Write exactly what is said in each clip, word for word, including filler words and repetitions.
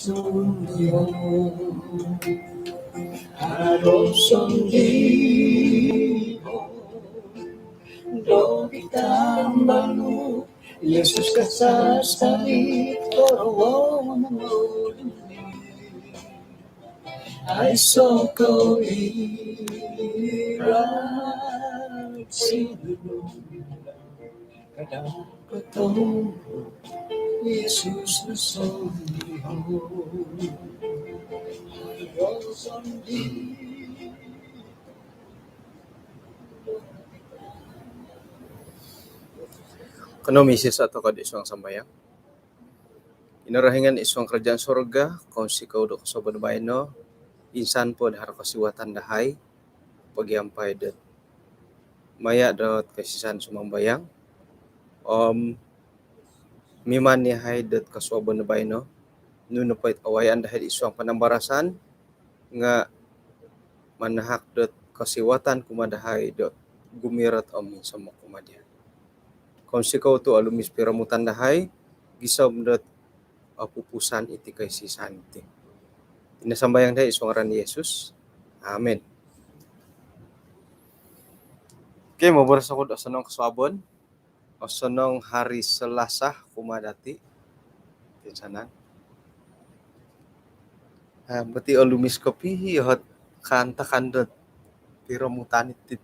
Sundiho, haro sundiho do pitambal nu, Yesus kasastari torowo nangolini. Aiso koira sinunung kada koto Yesus nosundiho. Kanou misiso' toko' id suang sambayang. Kinorohingan id suang karajaan surga, kounsikou do kosuabon baino, insan po do haro kosiwatan dahai pogiampai dot maya' dot kaisisan sumambayang. Om miman iyahai dot kosuabon do baino, nunu po it awayaan dahai id suang panambarasan, nga' manahak dot kosiwatan kumaa dahai dot gumirot om minsomok kumaa dia. Kounsikou tu' olumis piromutan dahai gisom dot opupusan iti kaisisan ti. Ino sambayang dahai id suang ngaran Yesus. Amin. Okey, moboros oku do osonong kosuabon. Osonong hari Selasa kumaa dati' toinsanan. Ah, berarti olumis kopio ot kaantakan dot piromutan iti.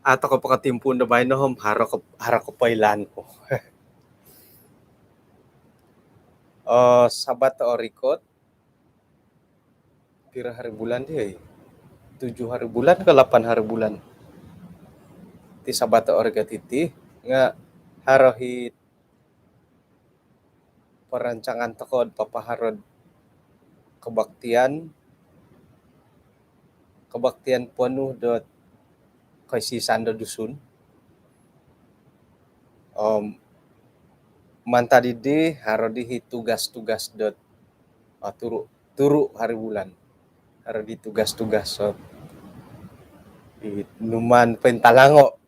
Ato ko' po kotimpuun do baino om haro ko, haro kopoilaan ku. Oh, Sabat orikot, piro hari bulan di, oi? Tujuh hari bulan ke lapan hari bulan? Ti Sabat orikot iti nga' haro i' perancangan toko' do papaharo'd kebaktian, kebaktian penuh dot kaisisan do Dusun. Om mantad dii, haro dii i tugas-tugas dot, ah, turu', turu' hari bulan. Haro dii tugas-tugas dot i numaan pointalango'.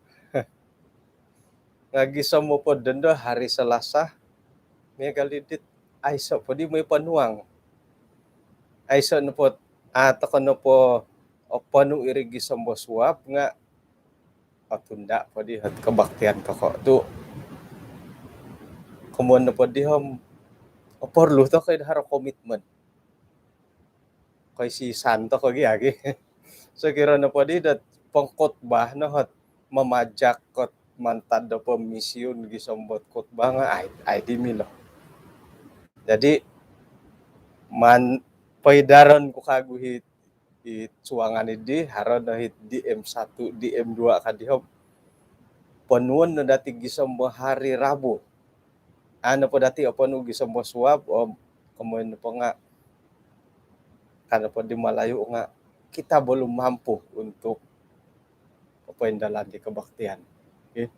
Nga' gisom nopo dondo hari Selasa, miagal di dit aiso' po di moi ponuang. Aiso' nopo, ah, toko' nopo oponu' iri gisom do suab nga' otunda' po di ot kebaktian toko' tu'. Komoyon nopo di om oporlu toko' i' do haro komitmen. Kaisisan toko' gi agi. Sokiro nopo di dot pengkhotbah no ot mamajak ot mantad do pemisiun gisom dot khotbah nga' ai, ai di milo. Jadi maan poidaron ku kagu i' i suangan di, haro no i' DM satu, DM dua ka di om ponuon no dati' gisom do hari Rabu. Aa nopo dati' oponu' gisom do suab om komoyon nopo nga', ka nopo di Malayu nga', kita belum mampu untuk popoindalan di kebaktian. Okey.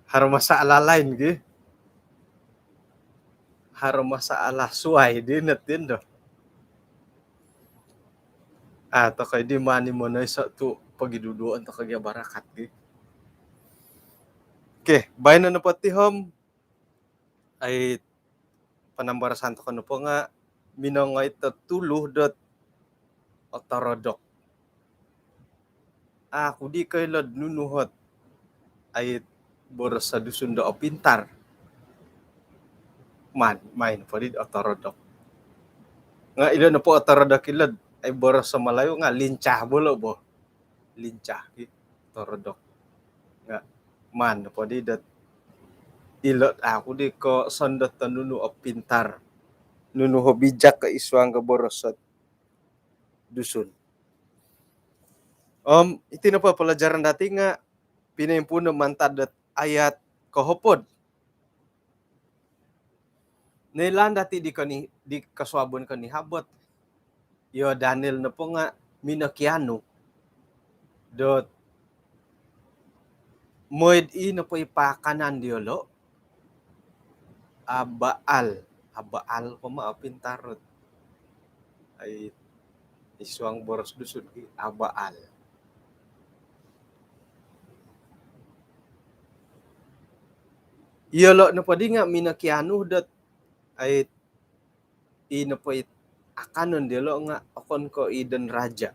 Haro masalah lain gi. Haro masalah suai di natindo. Ah, toko' i' di maan i' monoiso' tu' pogiduduon toko' gia barakat gi. Okey, baino nopo ti om ai panambarasan toko' nopo nga' minongoi totulu dot otorodok. Aku di koilo'd nunu ot ai boros Dusun do opintar. Maan, maan po di otorodok. Nga' ilo nopo otorodok ilo'd ai boros Malayu nga' lincah bolo bo. Lincah ki, otorodok. Nga' maan po di dot ilo'd aku di kosondot do nunu o pintar, nunu o bijak ko id suang ko boros Dusun. Om iti nopo pelajaran dati nga' pinoimpuun do mantad dot ayat kohopod. Noilaan dati' di koni, di kosuabon konihabot, iyo Daniel nopo nga' minokianu dot moid i nopo i paakanan diyolo', a Baal, a Baal ko ma' o pintar ot ai Id suang boros Dusun ki, abaal. Iyolo' nopo di nga' minokianu dot ai i nopo it akanon diyolo' nga' okon ko' i don raja'.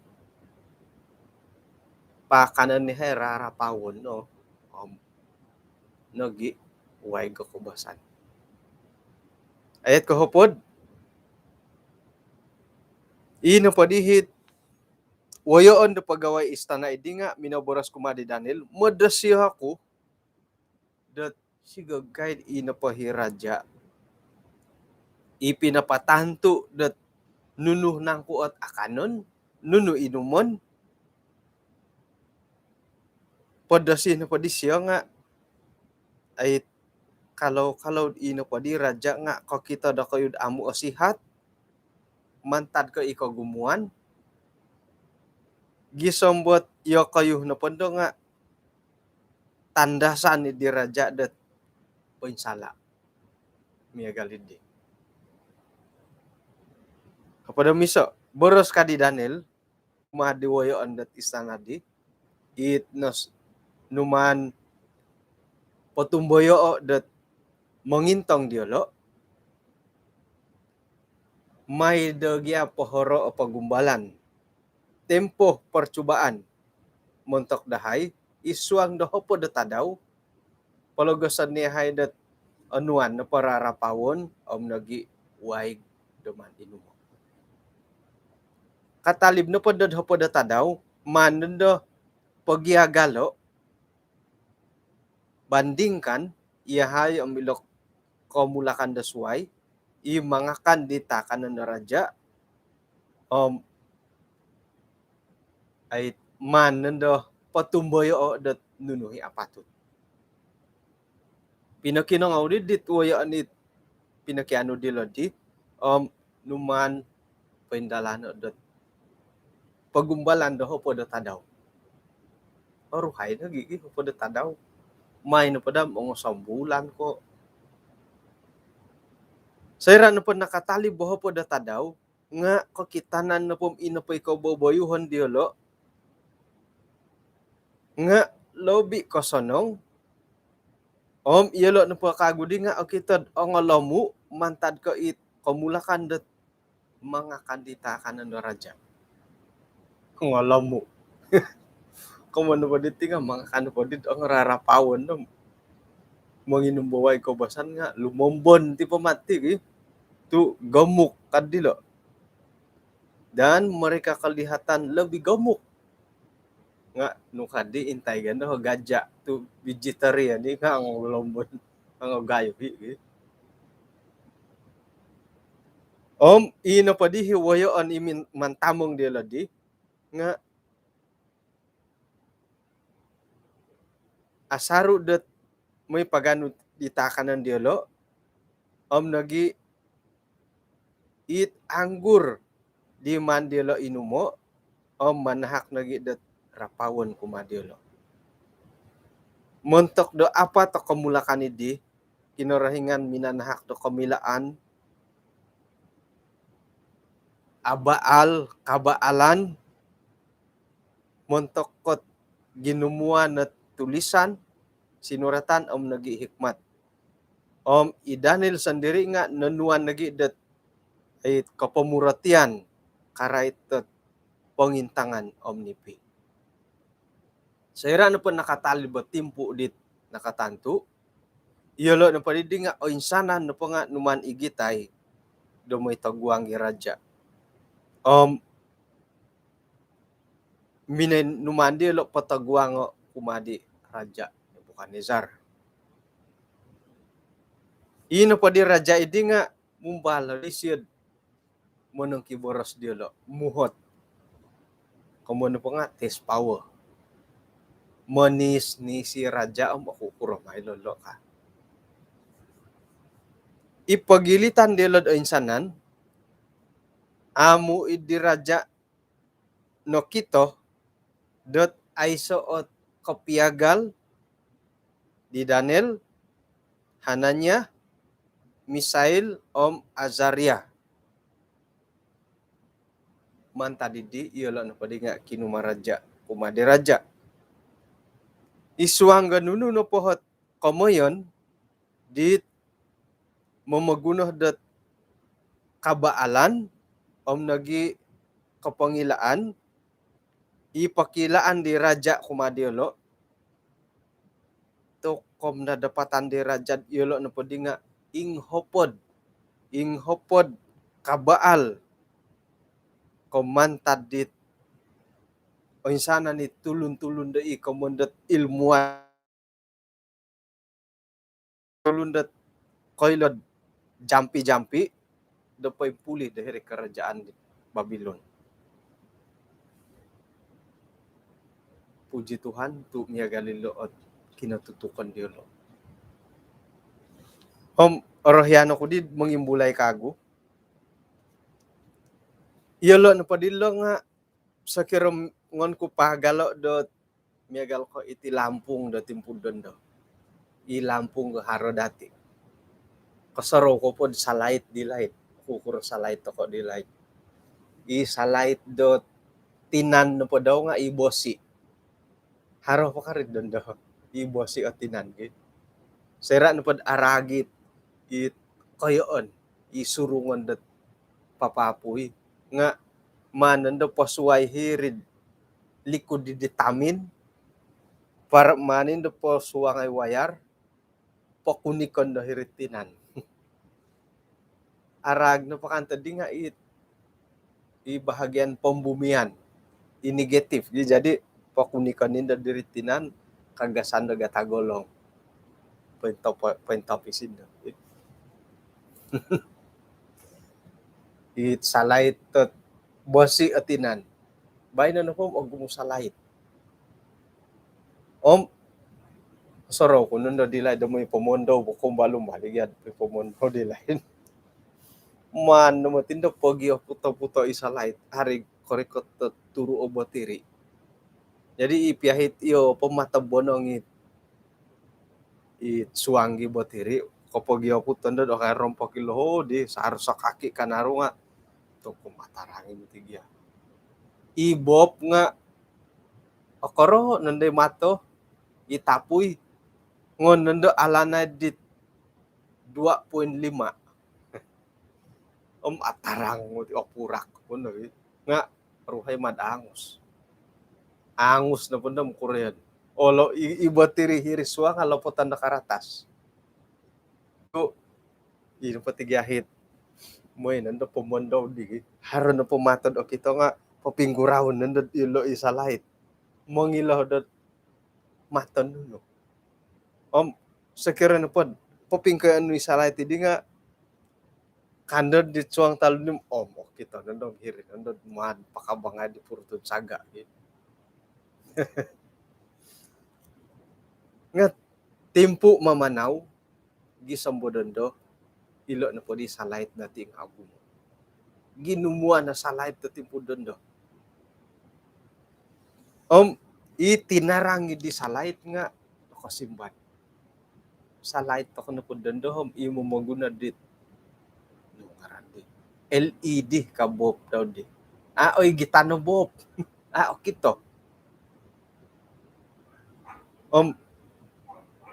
Paakanon ni hai rarapawon no. Om nogi' waig o koubasan. Ayat kohopod. I nopo di hit woyoon do pagawai istana' iddi nga' minoboros kumaa di Daniel, modosi oku dot sigagaid i nopo hi raja' i pinapatantu' dot nunu nangku' ot akanon, nunu inumon. Podosi nopo di siyo nga' ai kalau-kalau i nopo di raja' nga' kokito dokoyu'd amu' osihat mantad ko' i kogumuan. Gisom bot iyokoyu nopo ndo nga' tandasan di raja' dot poinsala' miagal iddi. Apo do miso' boros ka di Daniel kumaa di woyoon dot istana' di, it nos numaan potumboyoo' dot mongintong diyolo', mai do gia pohoro' o pogumbalan, tempoh percubaan montok dahai id suang do hopod do tadau, pologoson ni yahai dot onuan nopo rarapawon om nogi' waig do maan inumo'. Katalib nopo dot hopod do tadau, maan nondo pogiagalo', bandingkan iyahai om ilo komulakan do suwai i mangakan di taakanon do raja', om ai maan nondo potumboyoo' dot nunu hi apatut. Pinokinongou di dit woyoon it pinokianu dilo' di om numaan poindalano' dot pogumbalan do hopod do tadau. Oruhai nogi' gi hopod do tadau. Mai nopo daa mongo sombulan ko'. Soira' nopo nakatalib o hopod do tadau nga' kokitanan nopo om ino po i koboboyuhon diyolo' nga' lobi' kosonong. Om iyolo' nopo kagu di nga' okito'd ongolomu' mantad ko' it komulakan dot mangakan di taakanon do raja'. Ongolomu'. Komoyon nopo diti nga' mangakan nopo dit ong rarapawon do monginum bo waig koubasan nga' lumombon ti po mati' ki. Tu' gemuk kad dilo'. Dan mereka kelihatan lebih gemuk. Nga' nu kaddi intai gando gaja' tu' vegetarian i nga' ongolombon, ongogayuhi' gi. Om ino po di hi woyoon i min- mantamong diyolo' di nga' asaru' dot moi paganu di taakanon diyolo' om nogi' it anggur di maan diyolo' inumo' om manahak nogi' dot rapawon kumaa diyolo'. Montok do apat o komulakan iddi, Kinorohingan minanahak do komilaan, abaal, kabaalan, montok kot ginumuan o tulisan, sinuratan om nogi' hikmat. Om i Daniel sondiri' nga' nonuan nogi' dot ai kopomurotian karait dot pongintangan om nipi. Soira' nopo nakatalib o timpu' dit nakatantu', iyolo' nopo diddi nga' oinsanan nopo nga' numaan igitai do moi toguang i raja'. Om minoi numaan diyolo' potoguango' kumaa di Raja' Nebukadnezar. Ii nopo di raja' iddi nga' mumbal ri sio'd monongkiboros diyolo', muhot. Komoyon nopo nga' test power. Monis-nisi raja' om oku kuro mai lolo' ka. I pogilitan diyolo'd oinsanan, amu' iddi raja' nokito dot aiso' ot kopiagal di Daniel, Hanania, Misail om Azaria. mantad dii, iyolo' nopo dii nga' kinumaraja' kumaa di raja'. Id suang do nunu nopo ot komoyon dit momoguno dot kabaalan om nogi' kopongilaan, i pokilaan di raja' kumaa diyolo', tu' om nadapatan di raja' iyolo' nopo dii nga' inghopod, inghopod kabaal ko' mantad dit oinsanan i tulun-tulun do i komoyon dot ilmuwan, tulun dot koilo'd jampi-jampi do poimpulih do hiri karajaan di Babilon. Puji Tuhan, tu' miagal ilo' ot kinotutukon diyolo'. Om orohian oku di mongimbulai kagu. Iyolo' nopo dilo' nga' sokiro ngon ku pagalo' dot miagal ko' iti lampung do timpu dondo. I lampung do haro dati'. Kosorou ko pod salait di laid. Kukuro salait toko' di laid. I salait do tinan nopo dau nga' i bosi'. Haro po kari dondo i bosi' o tinan ki. Soira' nopod araag it koyoon, i surungon dot papapui nga' maan nondo posuai hiri'd likud di, di tamin, para maan nondo posuangai wayar, pokunikon do hiri'd tinan. Araag nopo kan tadi nga' i, i bahagian pembumian, i negatif. Jadi, jadi pokunikon nondo diri tinan, kagasan do gata' golong. Pointop-, pointopis nondo. I salait dot bosi' o tinan. Baino nopo om ogumu salait. Om sorou ku nondo di laid do moi pomondou, bo kombalum bali gia'd moi pomondou di laid. Maan no moti nondo pogioput-oputo' i salait, haro korikot do turu' o botiri. Jadi i piahit iyo po mato bonong i, i suang i botiri, kopogioput nondo do kai rompok ilo di saru sakaki kanaru nga' tu' kumatarang i moti gia. I bob nga' okoro' nondo i mato, i tapui, ngon nondo alanai dit dua poin lima. Om atarang moti, opurak po nondo i. Nga' ruhai mad angus. Angus nopo nondo om kuroyon. Olo' i, i botiri hiri suang nga' lopotan do karatas. Tu' ino po ti gia hit. Moi nondo pomondou di. Haro nopo matod okito nga' popingguraon nondo ilo i salait. Mongilo dot mato nunu. Om sokiro nopod popingkoyon nu i salait di nga' kandod di suang talun di om okito nondo hiri nondo maan pakabangai di purutun saga' ki. Nga' timpu mamanau, gisom bo dondo, ilo' nopo di salait dati' nga' ogumu. Ginumuan o salait do timpu dondo. Om i tinarang di salait nga' nokosimban. Salait toko' nopo dondo om i momoguno dit, nu ngaran di, L E D ka bob dau di. A' oigitan o bob. A' okito. Om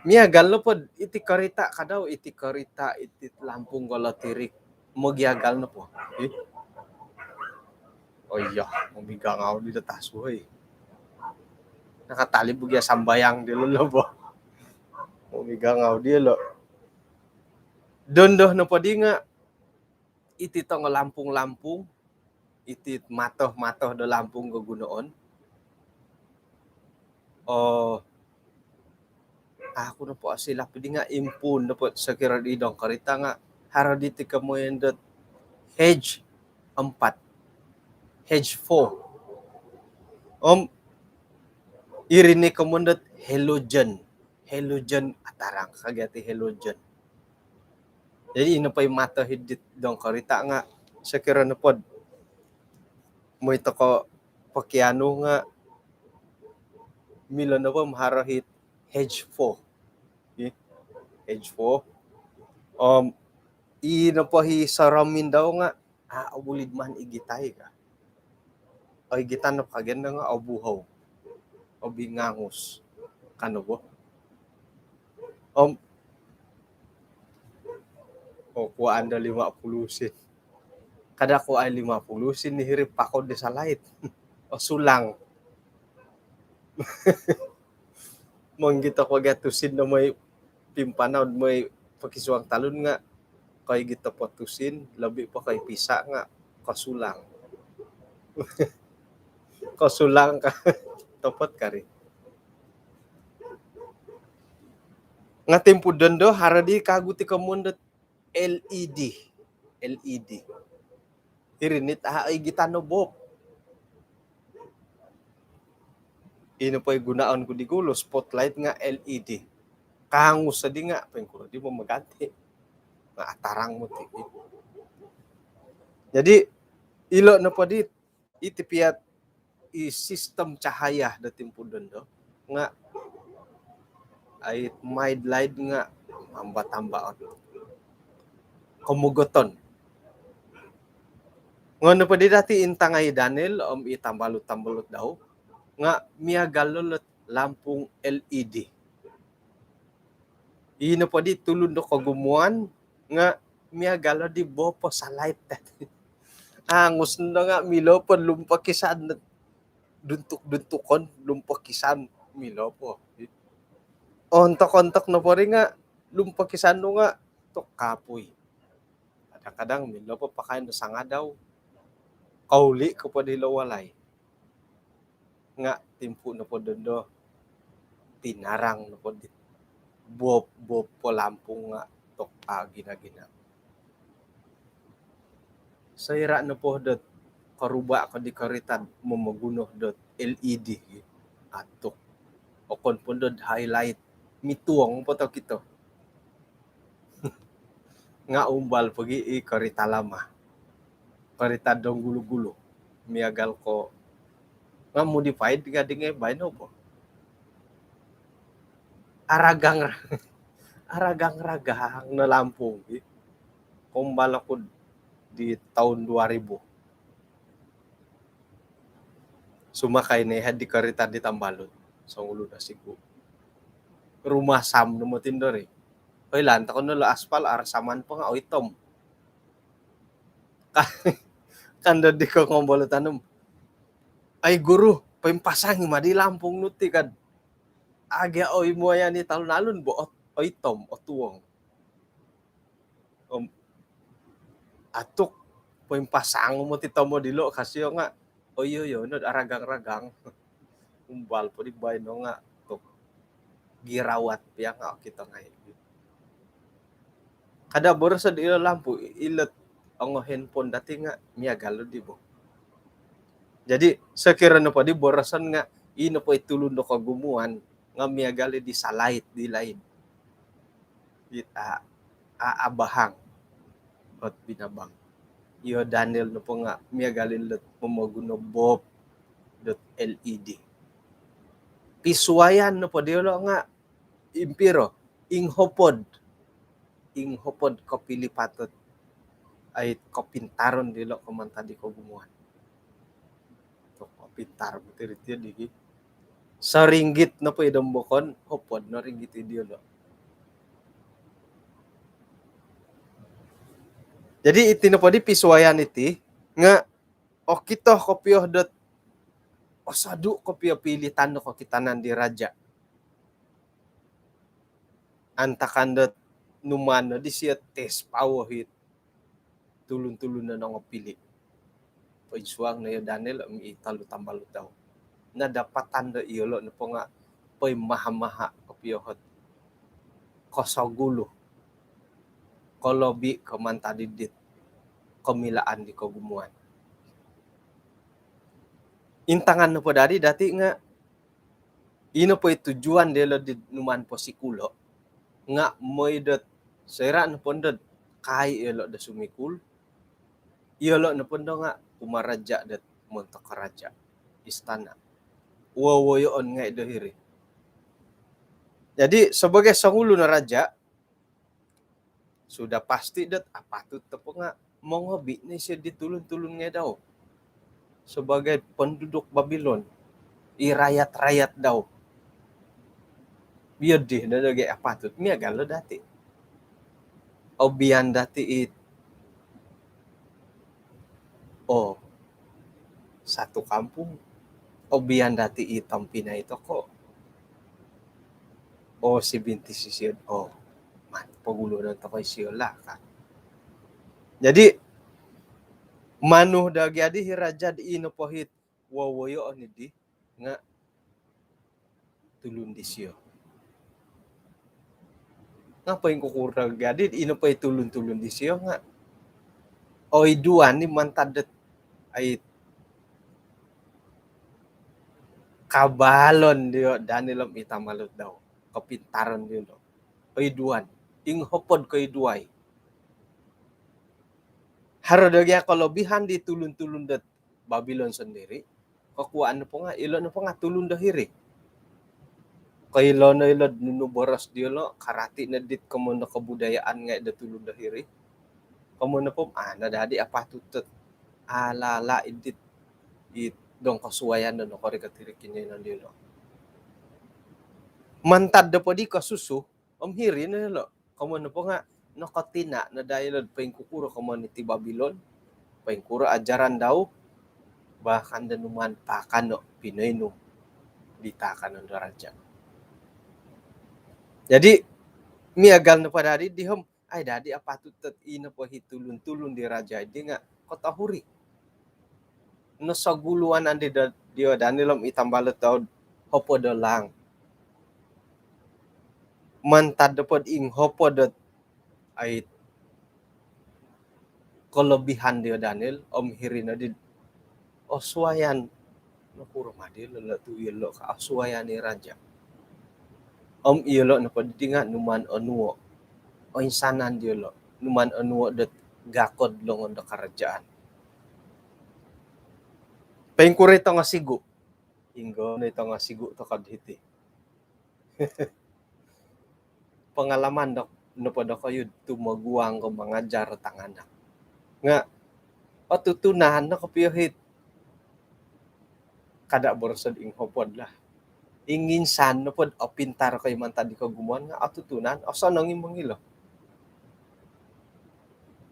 miagal nopod iti korita' kadau, iti korita', iti lampung golo tirik, mogiagal nopo. Ih. Oh iya, momigangau di do tasu, oi. Nakatalib gia sambayang dilo' bo. Momigangau dilo'. Dondo nopo di nga' iti tongo lampung-lampung, iti mato-mato do lampung gogunoon. Oo, aku nopo osilap di nga' impuun nopo sokiro di dong korita' nga' haro diti komoyon dot H empat, H four. Om iri ni komoyon dot halogen. Halogen, atarang ka gia ti halogen. Jadi ino po i mato hidit dong korita' nga' sokiro nopod moi toko' pokianu nga' milo nopo maharo hit H four. Ih, H four. Om ino po i soromin dau nga' a' obuli maan igitai ka. Oigitan no kagen do nga obuhou, obingangus, kano bo. Om o kuaan do lima puluh sin. Kada kuai lima puluh sin ni hiri pakod di salait. O sulang. Monggito ko gia tusin do moi pimpanau moi pakisuang talun nga koi gito po tusin, lobi po koi pisa nga kosulang. Kosulang ka topot kari. Nga timpu dondo haro di kagu ti komun dot L E D. L E D. Iri nit a igitan no bob. Ino po i gunaon ku di gulu spotlight nga L E D. Kangus di nga pengkuro di mo maganti. Nga atarang mo ti. Jadi ilo no po di iti piat i sistem cahaya do timpu dondo nga ai maid laid nga mamba-tamba on komogoton. Ngono po di dati intangai Daniel om i tambalut-tambalut dau nga miagal lo lot lampung L E D. Ino po di tulun do kogumuan nga miagal lo di bopo salait. Angus no nga milo po lumpokisan, duntuk-duntukon lumpokisan milo po. Ontok-ontok no po ri nga lumpokisan no nga tok kapui. Kadang-kadang milo po pakaian do sangadau. Kauli ko po di lo walai. Nga timpu no po dondo tinarang no po di bob-bob po lampung nga tok agina-gina. Soira no po dot koruba ko di korita momoguno dot L E D atuk okon po dot highlight mituong po tokito. Nga umbal pogi i korita lama, korita dong gulu-gulu miagal ko nga modified nga dingai baino po aragang aragang-ragang no lampung i. Umbal oku di tahun dua ribu sumakai no i hadi korita di tambalut songulu do siku rumah sam no motindori. Oi lantokon no lo aspal arasaman po nga oitom. Kan dadi ko ngombol tanum ai guru poimpasang i madi lampung nuti kad agia oi muaya ni talun-alun bo oitom otuong. Om atuk poimpasang moti tomo dilo kasio nga oi oi oi nod aragang-ragang. Umbal po di baino nga tuk girawat pia nga okito ngai. Kada boroso di ilo lampu ilot ongo handphone dati nga miagal lo di bo. Jadi sokiro nopo di boroson nga ino po i tulun do kogumuan nga miagal di salait di laid. It a a abahang ot binabang. Iyo Daniel nopo nga miagal ilot momoguno bob dot L E D. Pisuayan nopo diolo nga impiro inghopod inghopod kopili patut ai kopintaron dilo ko mantad di kogumuan. Tok kopintar butiri tio digi. Soringgit nopo i dombokon hopod no ringgit i diolo. Jadi iti nopo di pisuayan iti nga okito kopio dot osodu kopio pilitan do kokitanan di raja. Antakan dot numan no disio tes power hit tulun-tulun no nongopili. Poinsuang no iyo Daniel om i tolu tambalut dau. Nadapatan do iyolo nopo nga poimaha-maha kopio hot kosogulu kolobi ko mantad di dit komilaan di kogumuan. Intangan nopo dari dati nga ino po i tujuan diolo di numan po sikulo nga moi dot soira nopo ndod kai iyolo do sumikul iyolo nopo ndo nga kumaraja dot montok karaja istana. Wowoyoon ngai do hiri. Jadi sebagai songulun raja sudah pasti dot apatut topo nga mongobi ni sio di tulun-tulun ngai dau. sebagai penduduk Babilon, i rakyat-rakyat dau. Biyo di no dogi apatut miagal lo dati. Obian dati it, oh, satu kampung. Obian dati i tompinai toko. Oh, si bintis isio. Oh, man, pogulu no toko isio lah, ka. Jadi, manu dogi adi i raja di ino pohit wowoyo oni di nga tulun disio. Nga poingkukuro dogi adi ino po i tulun-tulun disio nga oiduan ni mantad dot ai kabalon dio Daniel om i tambalut dau. Kepintaran dio no. Oiduan. Inghopod koiduai. Haro dogi kelebihan di tulun-tulun dot Babilon sendiri, kokuaan nopo nga, ilo nopo nga tulun do hiri. Koilo no ilo nunu boros diolo, karati no dit komoyon do kebudayaan ngai do tulun do hiri. Komoyon nopo, ah, nadadi apatut dot ala-ala idit, it dong kosuaian do nokorikot hiri kinoiyonon diolo. Mantad do podi kosusu, om hiri no ilo. Komoyon nopo nga, nokotina no daa ilo poingkukuro komoyon iti Babilon, poingkuro ajaran dau, bahkan do numaan paakano pinoinum di taakanon do raja. Jadi, miagal nopo dadi di om, ai dadi apatut dot ino po i tulun-tulun di raja di nga kotohuri. Nosoguluan andi do, dio Daniel om i tambalut dau hopod o laang. Mantad do pod inghopod dot ai kelebihan dio Daniel, om hiri no di osuaian. Nokuro ma diolo tu iyolo ka osuaian i raja. Om iyolo nopo di nga numaan onuo. Oinsanan diolo. Numaan onuo dot gakod longon do kerajaan. Poingkuro i tongo sigu. Inggo no i tongo sigu toko do hiti. Pengalaman dok, nopo dokoyu tumoguang ko mengajar tangaanak. Nga, otutunan no kopio it. Kada boroso do inghopod lah. Inginsan nopo do opintar ko i mantad di kogumuan nga otutunan, osonong i mongilo.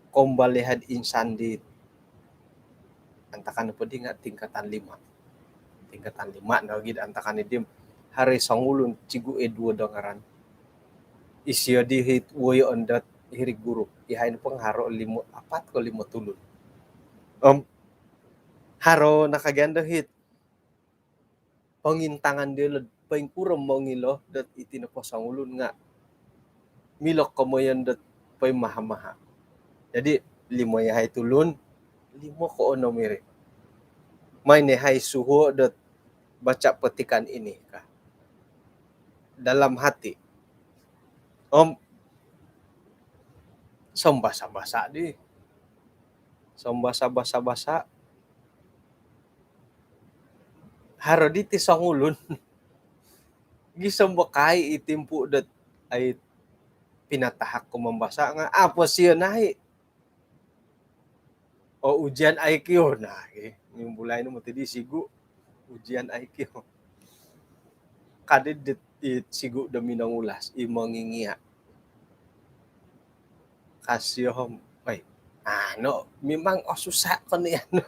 Kombal i hai insan di antakan nopo di nga tingkatan lima. Tingkatan lima nogi do antakan di, haro i songulun cigu e duo do ngaran. Isio di it woyoon dot hiri guru. I hai nopo nga haro limo, apat ko limo tulun. Om haro nakagian do it pongintangan diolo do poingkuro mongilo dot iti nopo songulun nga milo komoyon dot poimaha-maha. Jadi, limo i hai tulun, limo ko onom iri. Maai no i hai suhuo dot baca petikan ini ka. Dalam hati. Om, sombasa-basa di. Sombasa-basa-basa. Haro diti songulun. Gisom bo kai i timpu dot ai pinatahak ko mambasa nga, apo sio nai. Oh, ujian I Q nah, eh. Nimbulai no moti di sigu. Ujian I Q. Kadi dit i sigu do minongulas, i mongingia. Kasio om, oi, anu, memang osusa ko ni anu.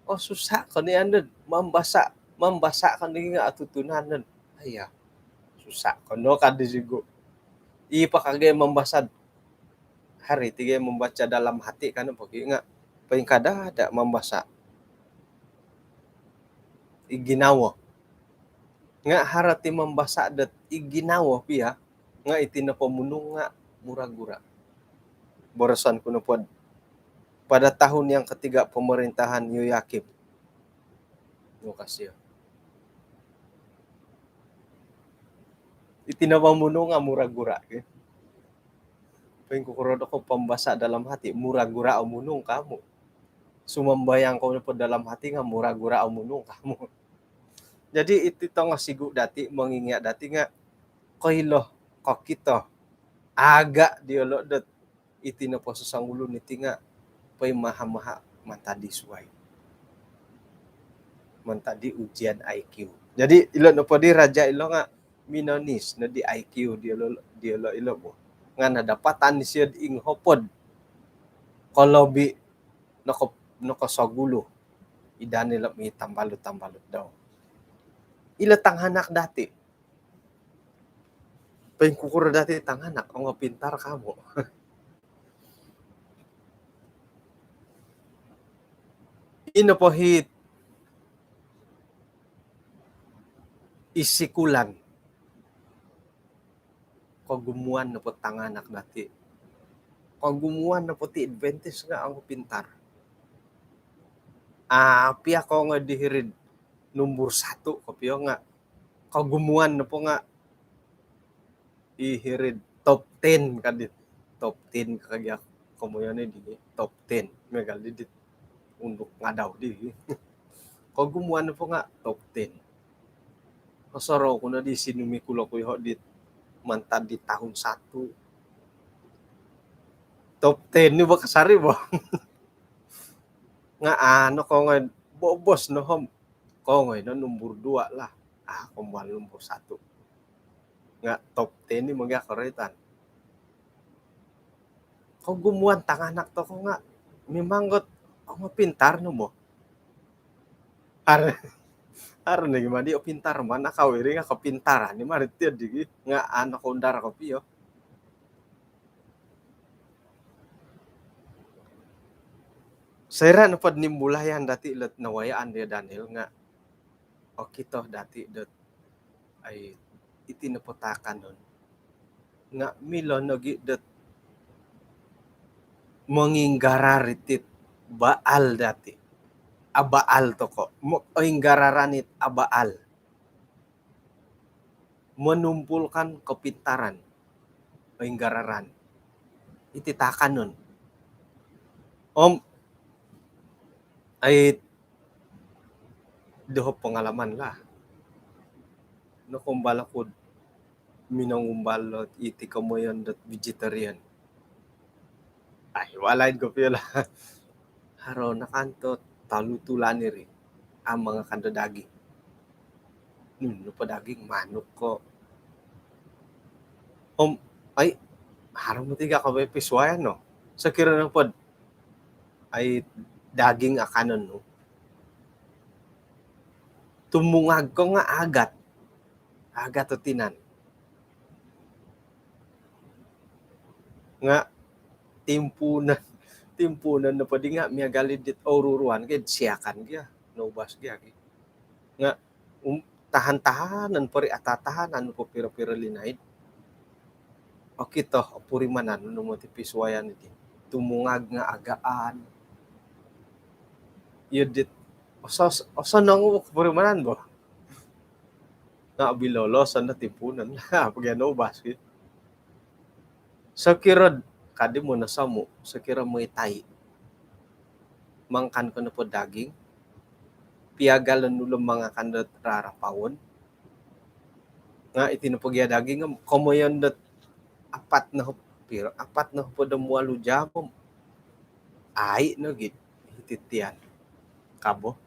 Osusa ko ni anu, mambasa, mambasa ko ni nga otutunan. Aiya, susa ko no kadi sigu. I pakagai mambasa. Haro ti gai membaca dalam hati kan, pogi nga poingkadada mambasa. I ginawo. Nga haro ti mambasa dot i ginawo pia, nga iti nopo munung nga mura-gura. Boroson ku nopo, pada tahun yang ketiga pemerintahan Yoyakim. Terima kasih. Iti nopo munung nga mura-gura, ke. Poingkukuro doko pambasa dalam hati, mura-gura o munung kamu. Sumambayang ko nopo dalam hati nga mura-gura o munung kamu. Jadi iti tongo sigu dati, mongingia dati nga koilo, kokito, aga diolo dot iti nopo sosongulun iti nga poimaha-maha mantad di suai. mantad di ujian I Q. Jadi ilo nopo di raja ilo nga minonis no di I Q diolo, diolo ilo bo. Nga nadapatan isio di inghopod kolobi noko, nokosogulu i Daniel om i tambalut-tambalut dau. Ilo tanganak dati. Poingkukuro dati tanganak, ongopintar kamo. Ino po hiti i sikulan. Kogumuan nopo tanganak dati. Kogumuan nopo ti Adventist nga ongopintar. Apia ko nga di hiri'd numbur satu kopio nga kogumuan nopo nga i hiri'd top ten ka dit. Top ten ka gia komoyon di top ten. Miagal di dit Unduk Ngadau di. Kogumuan nopo nga top ten. Osorou ku no di sinumikul oku iho di mantad di tahun satu. Top ten ni bo kasari bo. Nga ano ko nga bobos no om. Kongoi no numbur dua lah. Ah, kombual numbur satu. Nga top ten ni mogi koroitan. Kogumuan tanganak toko nga mimang got ongopintar no bo. Har, har ni gima di opintar mana kau iri nga kopintaran ni mari tiad digi nga ano ko undar kopio. Soira nopo nimbulayan dati lot nawayaan dia Daniel nga okito dati dot ai iti nopo taakanon nga milo nogi dot monginggarar iti Baal dati. A Baal toko. Mo-, oinggararan it a Baal. Menumpulkan kepintaran. Oinggararan. Iti taakanon. Om, ai, doho pengalaman lah. Nokombal oku minongumbal dot iti komoyon dot vegetarian. Ai, walai kopio lah. Haro nakan to tolu tulan iri. Amu mangakan do daging. Hmm, nopo daging manuk ko. Om, ai, haro moti gia ko pisuayan no. Sokiro nopo dot ai daging akanon nu. Tumungag ko nga agat. Agat o tinan. Nga timpuunan, timpuunan nopo di nga miagal i dit oruruan ke siakan gia. Noubas gia ki. Nga um, tahan-tahanan pori atatahanan po piro-piro linaid. Okito, opurimanan no moti pisuayan iti. Tumungag nga agaan. Iyo dit, oso-, osonong o opurimanan bo. Nga biloloson do timpuunan. Pogi noubas ki. Sokiro kadi monosomu, sokiro moi tai. Mangakan ko nopo daging, piagalon ulun mangakan dot rarapaon. Nga iti nopo gia daging om komoyon dot apat no, piro, apat nohopod om walu jam om ai nogi hiti tian kabo.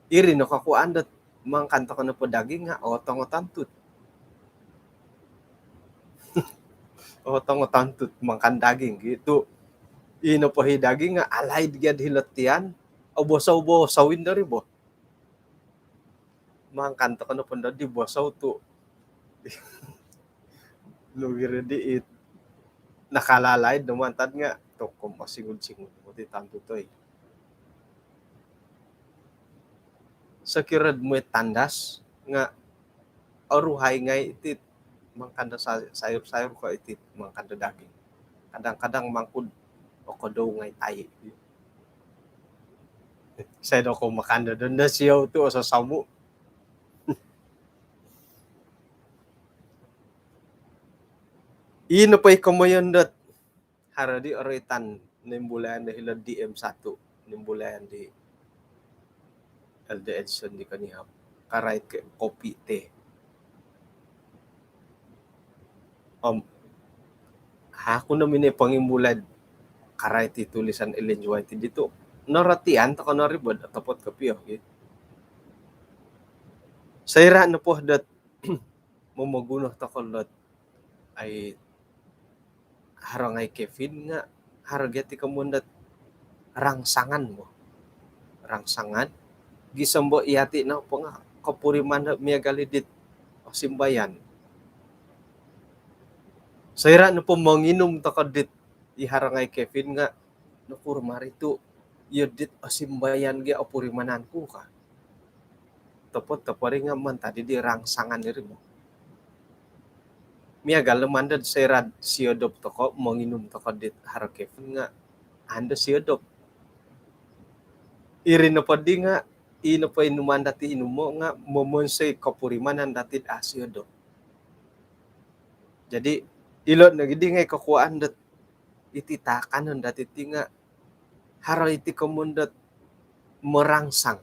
Iri no kakuan dot mangakan toko nopo daging nga otong o tantut. Otong o tantut mangakan daging gitu. Ino po hi daging nga alaid gia di hilo tian. Obosou-bosou indo ri bo. Mangakan toko nopo ndo di bosou tu. Nugiri di it. Nakalalaid no mantad nga tokom osingud-singud moti tantut oi. Sokiro moi tandas nga oruhai ngai iti mangakan do sa-, sayur-sayur ko iti mangakan do daging. Kadang-kadang mangkud okodou ngai tai. Sai do ko mangakan do dondo siou tu oso somu. Ino po i komoyon dot haro di oroitan nimbulayan do hilo D M satu, nimbulayan di Elder Edson di konihab. Karait ke kopi teh. Om, aku no mini pangimbulai karait i tulisan Ellen White ditu. norotian toko no ri bo dot otopot kopio ki. Soira nopo dot momoguno toko dot ai haro ngai Kevin nga haro gia ti komoyon dot rangsangan bo. Rangsangan. Gisom bo iyati nopo nga kopuriman do miagal i dit osimbayan. Soira nopo monginum toko dit i haro ngai Kevin nga nokuro mari tu iyo dit osimbayan gia opurimanan ku ka. Otopot-otopot ri nga mantad di rangsangan iri bo. Miagal no mantad soira siodop toko, monginum toko dit haro Kevin nga ando siodop. Iri nopo di nga i nopo inuman dati inumo nga momonsoi kopurimanan dati a siodop. Jadi ilo nogi di ngai kokuaan dot iti taakanon dati ti nga haro iti komoyon dot merangsang.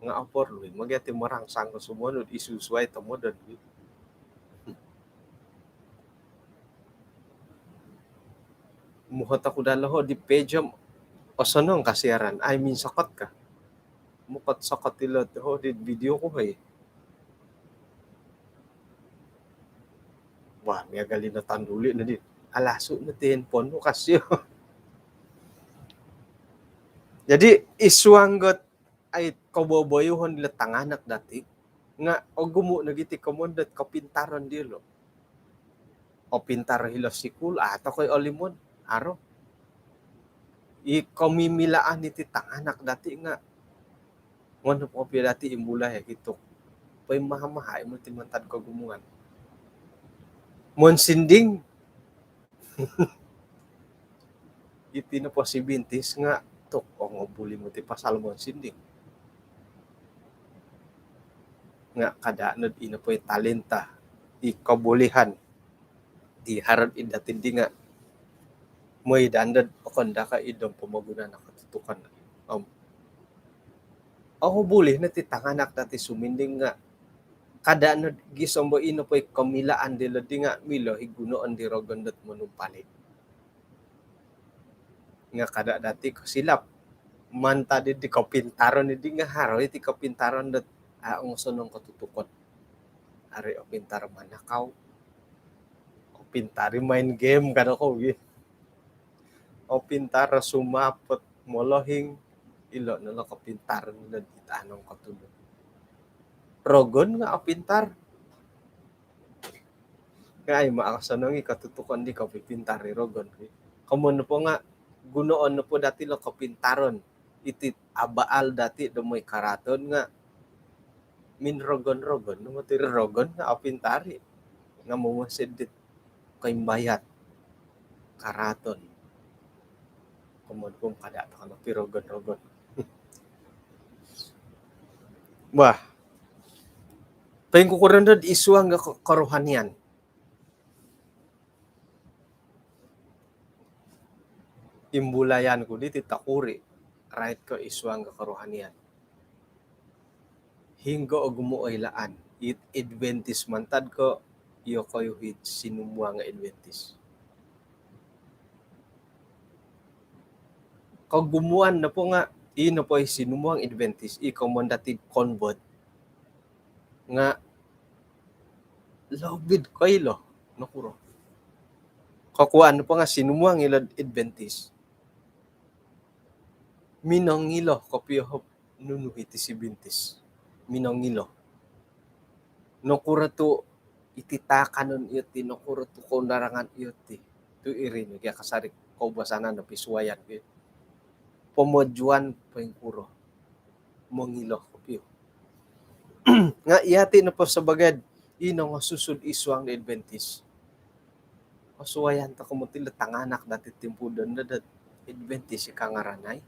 Nga oporlu i mogi ati merangsang ko sumonud i susuai tomodon. Muhot oku daa loho di pejom osonong ka siaran. Ai minsokot ka. Mukot sokot ilo ho di video ku hai. Wah, miagal ino tanduli no di. Alasu no ti handphone nu kasio. Jadi isuang got ai koboboyuhon dilo tanganak dati nga ogumu nogi ti komoyon dot kopintaron dilo. Opintar hilo sikul, ah, tokoi olimon, aro. I komimilaan iti tanganak dati nga ngono po kopio dati imbulai kitu. Poi maha-maha i moti mantad kogumuan. Monsinding. Iti nopo si bintis nga tuk ongobuli moti pasal monsinding. Nga kada nod ino poi talenta, i kobulihan di harod id dati di nga moi dandad okon daka id om pomogunan ako tutukan. Om oh, bulih no ti tanganak dati suminding nga kada no gisom bo ino poi komilaan dilo di nga milo i gunoon di rogon dot monumpali. Nga kada dati kosilap. Mantad di kopintaron di nga haro iti kopintaron dot a ongosonong kotutukon. Ari opintar manakau. Opintar i main game kada ko gi. Opintar sumapot molohing, ilo no lo kopintaron dot anong kotudu. Rogon nga opintar. Nga ai ma osonong i kotutukon di kopipintar i rogon. Komoyon nopo nga gunoon nopo dati lo kopintaron. Iti abaal dati do moi karaaton nga minrogon-rogon no moti rogon nga opintar i. Nga momosid dit koimbayat karaaton. Komoyon ku kada toko no pirogon-rogon. Wah. Poingkukuro no dot isuang ga ko-, kerohanian. Imbulayan ku diti tokuri rait ko isuang ga kerohanian. Hinggo ogumu oilaan, it Adventist mantad ko iyokoyu it sinumuang Adventist. Kogumuan nopo nga i nopo i sinumuang Adventist, i komoyon dati convert nga lobi do koilo, nokuro. Kokuan nopo nga sinumuang ilo Adventist. Minongilo kopio hop nunu iti si bintis. Minongilo. Nokuro tu iti taakanon iyo ti, nokuro tu koundarangan iyo ti. Tu iri no gia kasari koubasanan do pisuayan ki. Pomojuan poingkuro. Mongilo kopio. Nga iyati nopo sabagai i nongosusu id suang do Adventist, osuayan toko moti lo tanganak dati timpu dondo dot Adventist i kangaranai.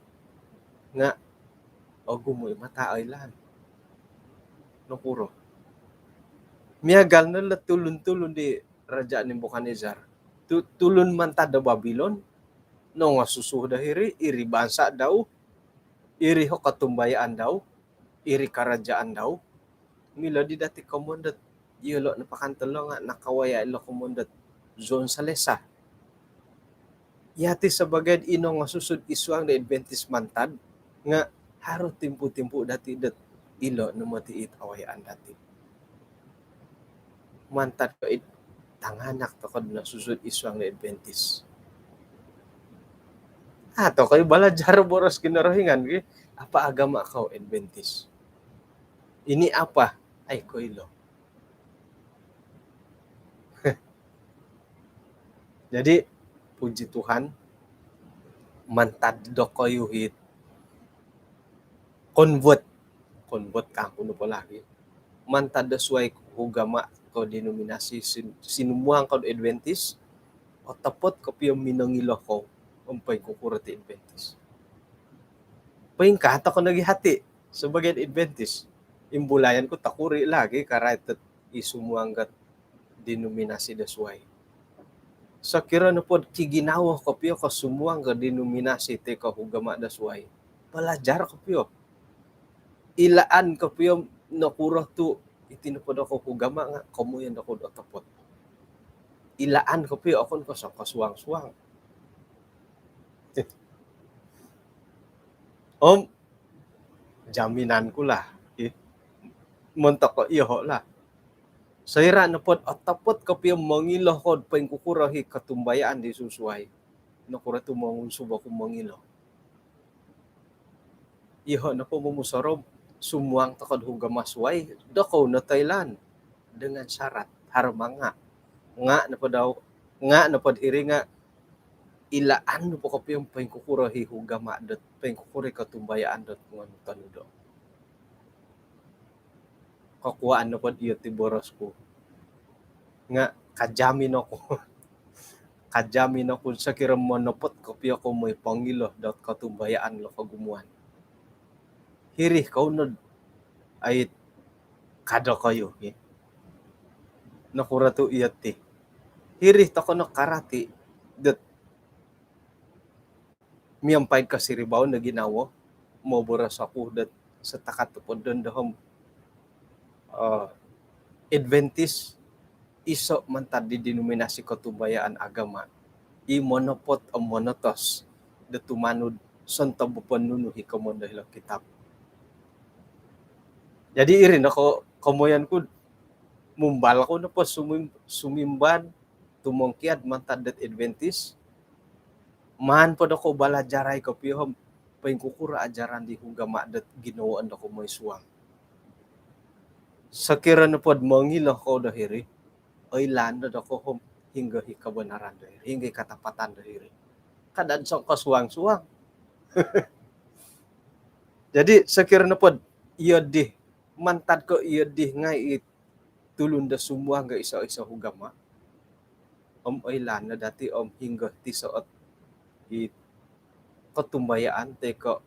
Nga ogumu i mata oilaan. Nokuro. Miagal no lo tulun-tulun di Raja Nebukadnezar. Tu-, tulun mantad do Babilon. Nongosusu do hiri, iri bansa dau, iri ho kotumbayaan dau, iri karajaan dau. Milo di dati komoyon dot iyolo napakan tolo nga nakawaya ilo komoyon dot zon selesa. Yati sabagai ino nga susud isuang do Adventist mantad nga haro timpu-timpu dati dot ilo no moti it awayaan dati. Mantad ko it tanganak tokou no susud isuang do Adventist. Ah, tokou balajar boros Kinorohingan ki. Apa agama kau? Adventist. Ini apa? Ai, koilo. Jadi, puji Tuhan, mantad dokoyu hit convert, convert kangku nopo lagi. Mantad do suai ugama ko denominasi sin-, sinumuang ko Adventist, otopot kopio minongilo ko om poingkukuro ti Adventist. Poingkaa tokou nogi hati sabagai Adventist. Imbulayan ku tokuri lagi karait i sumuang ko denominasi do suai. Sokiro nopod kiginawo kopio ko sumuang ko denominasi toi ko ugama do suai, balajar kopio. Ilaan kopio nokuro tu iti nopo dokou ugama nga komoyon dokou do otopot. Ilaan kopio, okon ko songkosuang-suang. Om jaminan ku lah, ih, montok ko iyoho lah. Soira nopod otopot kopio mongilo ko poingkukuro i kotumbayaan di susuai, nokuro tu mongunsub oku mongilo? Iyoho nopo momusorou, sumuang tokou do ugama suai, dokou no toilaan dengan syarat haro manga. Nga nopo dau, nga nopod hiri nga ilaan nopo kopio poingkukuro i ugama dot, poingkukuro i kotumbayaan dot ngonu tonudo. Kokuaan nopod iyo ti boros ku nga kajamin oku. Kajamin oku sokiro monopot kopio ko moi pongilo dot kotumbayaan lo kogumuan. Hiri kou nod ait ka dokoyu, ih. Nokuro tu iyo ti? Hiri tokou no karati dot miampai kosiribaon do ginawo, moboros oku dot setakat topodon dohom, eh, Adventist iso mantad di denominasi kotumbayaan agama i monopot om monotos do tumanud sontob ponunu i komoyon do hilo kitab. Jadi iri no ko-, komoyon ku, mumbal kou nopo sumim-, sumimban tumongkiad mantad dot Adventist, maan po dokou balajarai kopio om poingkukuro ajaran di ugama dot ginawoon dokou moi suang. Sokiro nopod mongilo kou do hiri, oilaan no dokou om hinggo i kabanaran do hiri, hinggo i katapatan do hiri. Kada songkosuang-suang. Jadi sokiro nopod iyo di, mantad ko iyo di ngai i tulun do sumuang ko iso-iso ugama, om oilaan no dati om hinggo ti soot i kotumbayaan toi ko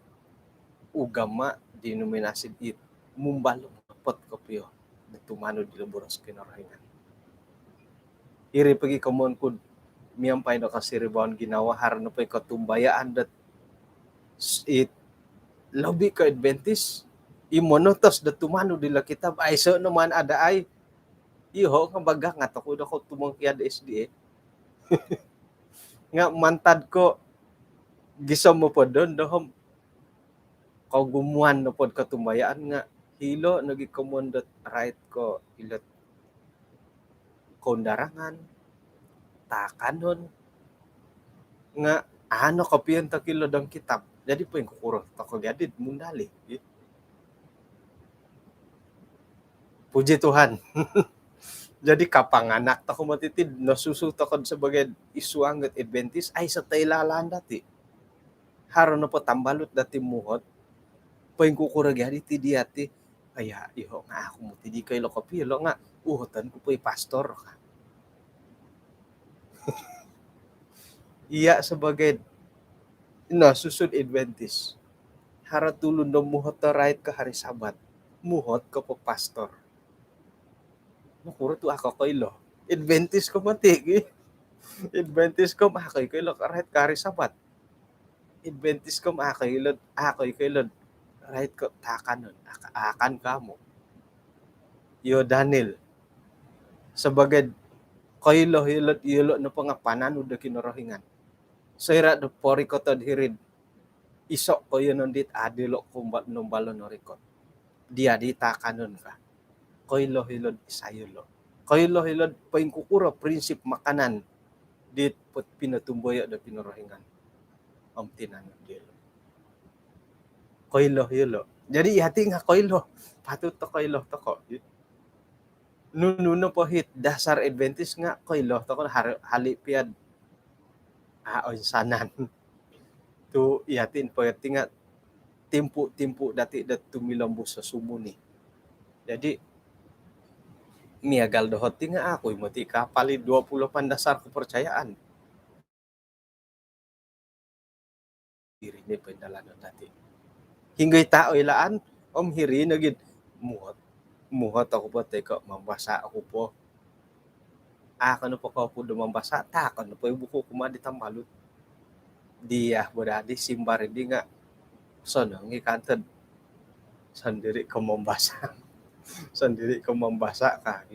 ugama, denominasi i mumbal monopot kopio do tumanud dilo boros Kinorohingan. Iri pogi komoyon ku miampai do kosiribaon ginawo, haro nopo i kotumbayaan dot s-, it lobi ko Adventist i monotos do tumanud dilo kitab, aiso no maan ada ai. Iyoho nga bagangat oku dokou tumongkiad S D A. Nga mantad ko gisom nopodon dohom kogumuan nopod kotumbayaan nga hilo nogi komoyon dot rait ko ilot koundarangan, taakanon, nga ano kopio tokilo dong kitab. Jadi poingkukuro tokou gia did mundali, ih. Puji Tuhan. Jadi kapanganak tokou moti ti, nosusu tokou sebagai isuang dot Adventist, aiso toilaan dati. Haro nopo tambalut dati muhot, poingkukuro gia diti dia ti, aya, iyoho nga aku moti di koilo kopio lo nga uhoton ku po i pastor ka. Iya sebagai nosusu Adventist, haro tulun do muhot do rait ko hari Sabat, muhot ko po pastor. Nokuro tu a' ko koilo? Adventist ko moti ki. Adventist ko a' ko koilo rait ko hari Sabat. Adventist ko a' ko koilo, a' ko koilo rait ko taakanon, aka-, akan kamu. Iyo Daniel. Sebagai koilo ilo, ilo nopo nga pananud do Kinorohingan. Soira' do porikotod hiri'd iso' koiyonon dit a' dilo' kombal nombalo norikot. Dia di taakanon ka. Koilo hilo'd isai yolo'. Koilo hilo'd poingkukuro prinsip makanan dit pinotumboyo' do Kinorohingan om tinanom diyolo'. Koilo yolo'. Jadi iyati' nga' koilo. Patut do koilo toko'. Nunu nopo hit dasar Adventist nga' koilo toko' hali' piya'd a' oinsanan. Tu' iyati' nopo iyati' nga' timpu-timpu dati' do tumilombus o sumuni. Jadi miagal doho' ti nga' aku i' moti' kapal i' dua puluh lapan dasar kepercayaan. Iri ni poindalanon dati'. Hinonggo i ta' oilaan om hiri nogi'd muhot. Muhot oku po toi ko' mambasa' oku po. A' ko nopo kopuod do mambasa', taakon nopo i buku kumaa di tambalut. Diya' bo dadi simbar di nga' sonong i' kantod sondiri' ko mambasa'. Sondiri' ko mambasa' ka.